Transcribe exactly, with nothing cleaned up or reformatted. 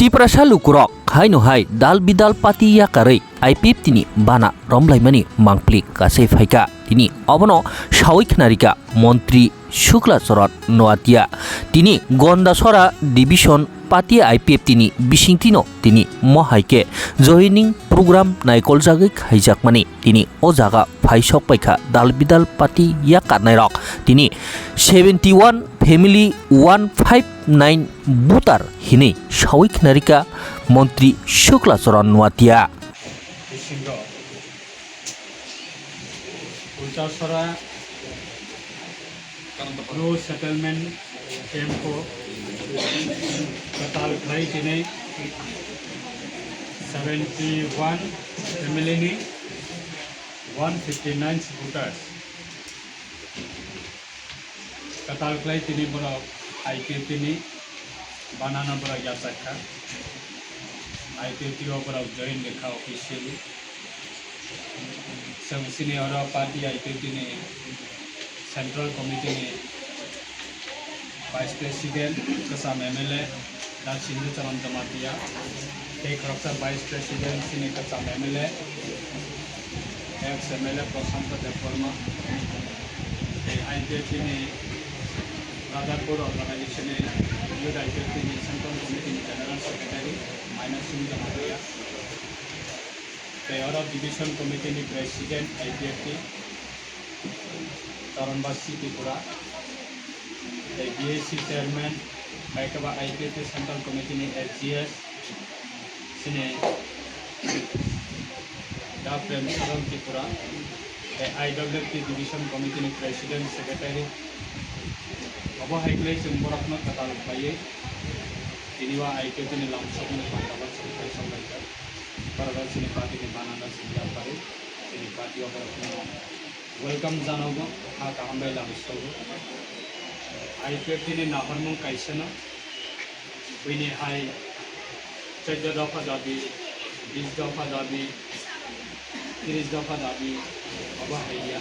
Tiprasa lukurok haino hai dal bidal party yakarwi I P F T ni bana romlaimani mangpli kasai phaikha. Tini obono sawi khnarikha Montri Shukla Charan Noatia. Tini Gondasora Division party I P F T ni bisingtwino tini mohai khe joining program naikoljagwi khaijakmani. Tini o jaga phaisok paikha dal bidal party yakarnairok. Tini seventy one family one five nine voter hinwi sawi khnarikha Montri Shukla Charan Noatia. Bisingo Kulchasora New Settlement Camp o kwtal khlai tini seventy one family ni one fifty nine voters. Kwtal khlai tini borok I P F T ni banana borok yachak kha. I P F T o borok join rwkha officially. Chwng chini oro party I P F T ni Central Committee ni Vice President, kwcham M L A, Dakshindu Charan Jamatia, tei khoroksa Vice President, chini kwcham M L A, ex M L A Prashanto Debbarma, tei I P F T ni Rajarpur Organization ni Youth I P F T ni Central Committee ni General Secretary, Maina Singh Jamatia, tei oro Division Committee ni President I P F T, Charanbasi Tripura, tei B A C Chairman, bai khe ba I P F T Central Committee ni S G S, chini Da Prem Saran Tripura, tei I W F T Division Committee ni President, Secretary. Obo hai khlai chwng borokno kwtal khlaiwi tini o I P F T ni lamsokmani panda o chwng khaisok laikha. Borok chini party ni banana chwng yapharwi chini party o borokno welcome janogo, ha kaham bai lamsogo. I P F T ni nahormung kaisano, bini hai choddo dopha dabi, bis dopha dabi, tris dopha dabi, obo hai ya.